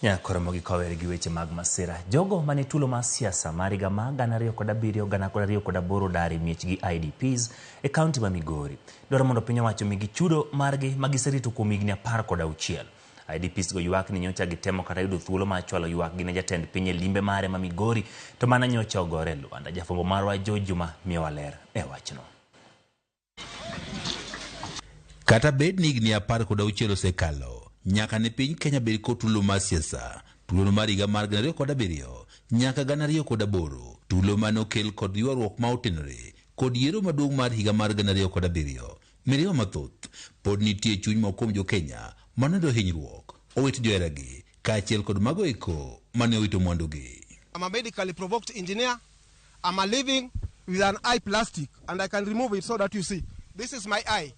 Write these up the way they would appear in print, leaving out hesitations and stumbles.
Nyakoro mogik wawer gi weche mag masira. Jogo mane tulo mar siasa mar higa mar 2007 2008 dar e miechgi IDPs e kaunti ma Migori. Dwaro mondo piny owacho omigi chudo margi ma giserito kuom higni 16. IDPs go ywak ni nyocha gitemo kata yudo thuolo mar chwalo ywakgi ne jatend piny e limbe mare ma Migori to mana nyocha ogore e lwanda. Jafwambo marwa George Juma miyowa ler e wachno. Kata bed ni higni 16 osekalo nyaka ne piny Kenya bed kod tulo mar siasa, tulono mar higa mar 2007 nyaka 2008, tulo mane okel kod ywaruok ma otenore kod yiero maduong' mar higa mar 2007, mirima mathoth pod nitie e chuny moko kuom jo Kenya manoyudo hinyruok, owit joheragi kaachiel kod mago eko mane owito mwandugi. I'm a medically provoked engineer. I'm a living with an eye plastic, and I can remove it so that you see. This is my eye.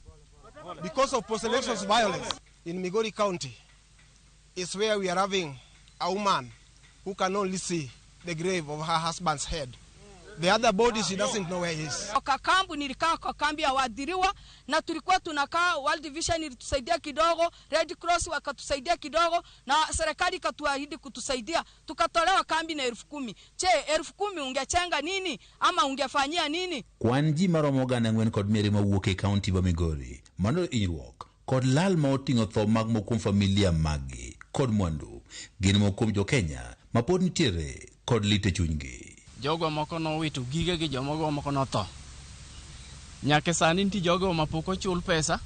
Because of post-election violence in Migori County is where we are having a woman who can only see the grave of her husband's head. The other body, she doesn't know where he is. Kwa kambi nilikaa kwa kambi ya waadhiriwa na tulikuwa tunakaa, World Vision ilitusaidia kidogo, Red Cross wakatusaidia kidogo, na serikali ikatuahidi kutusaidia, tukatolewa kambi na 10,000. Che, 10,000 ungechenga nini ama ungefanyia nini? Kwan ji maromo 4,200 mawuok e kaunti ma Migori manoyudo hinyruok kod lal ma oting'o tho mag moko kuom familia maggi kod mwandu gin moko kuom jo Kenya ma pod nitiere kod lit e chunygi. Jogo moko nowito gigegi, jomogo moko notho. Nyaka sani nitie jogo mapok ochul pesa.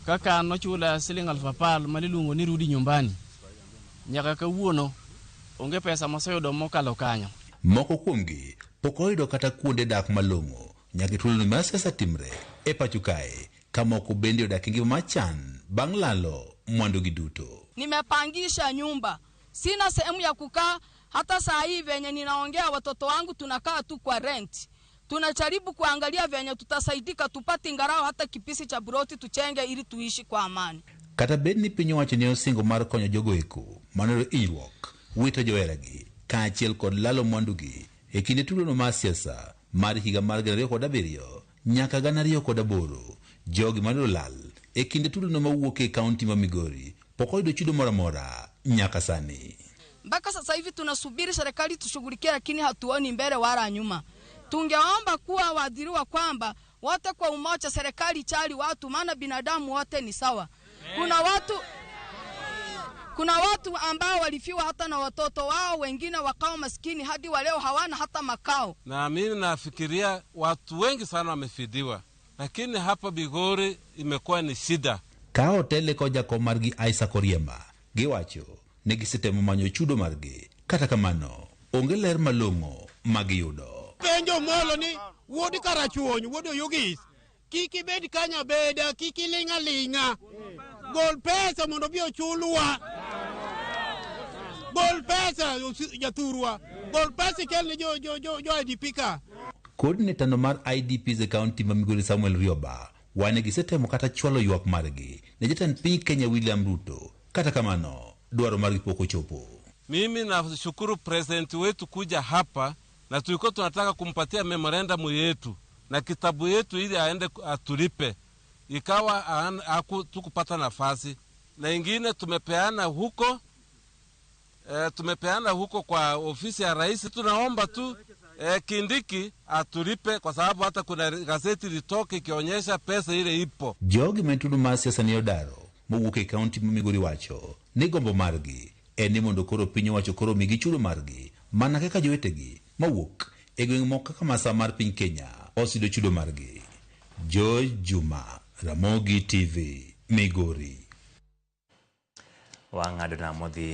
Kaka an nochula siling 10,000 maniluongo ni rudi nyumbani. Nyaka kawuono onge pesa moseyudo mokalo kanyo. Moko kuomgi pok oyudo kata kuonde dak malong'o nyaka thuolono mar siasa timre e pacho kae, ka moko bende odak e ngima machan bang' lalo mwandugi duto. Nimepangisha nyumba, sina sehemu ya kukaa. Hata saa hii venye ninaongea, watoto wangu tunakaa tu kwa rent. Tunajaribu kuangalia venye tutasaidika tupate ingalau hata kipisi cha broti tuchenge ili tuishi kwa amani. Kata bed ni piny owacho ne osingo mar konyo jogo eko manoyudo hinyruok, wito joheragi kaachiel kod lalo mwandugi e kinde tulono mar siasa mar higa mar 2007 nyaka 2008, jogi manoyudo lal e kinde tulono mawuok e kaunti ma Migori pok oyudo chudo moro amora nyaka sani. Mpaka sasa hivi tunasubiri serikali tushughulikie, lakini hatuoni mbele wala nyuma. Tungeomba kuwa waadhiriwa kwamba wote kwa umoja, serikali chali watu, maana binadamu wote ni sawa. Kuna watu ambao walifiwa hata na watoto wao, wengine wakawa maskini hadi wa leo hawana hata makao. Na mimi nafikiria watu wengi sana wamefidiwa, lakini hapa Migori imekuwa ni shida. Ka otele kod jakom margi Isaac Oriema giwacho ni gisetemo manyo chudo margi, kata kamano onge ler malong'o magiyudo. Penjo Molo ni wuod Karachuonyo, wuod Oyugis, kik ibed kanyo abeda, kik iling' aling'a. Gol pesa mondo obi ochulwa. Gol pesa jathurwa. Gol pesa ikel ne jo IDP ka. Coordinator no mar IDPs e kaunti ma Migori Samuel Rioba wane gisetemo kata chwalo ywak margi ne jatend piny Kenya William Ruto, kata kamano dwaro margi pok ochopo. Mimi nashukuru president wetu kuja hapa, na tulikuwa tunataka kumpatia memorandum yetu na kitabu yetu ili aende atulipe, ikawa tukupata nafasi, na ingine tumepeana huko kwa ofisi ya rais. Tunaomba tu Kindiki atulipe, kwa sababu hata kuna gazeti litoke ikionyesha pesa ile ipo. Jogi ma tulo mar siasa ne odaro mowuok e kaunti ma Migori wacho ni gombo margi en ni mondo koro piny owacho koro migi chudo margi mana kaka jowetegi mawuok e gweng' moko kaka masawa mar piny Kenya oseyudo chudo margi. George Juma, Ramogi TV, Migori. Wang'ado namo dhi.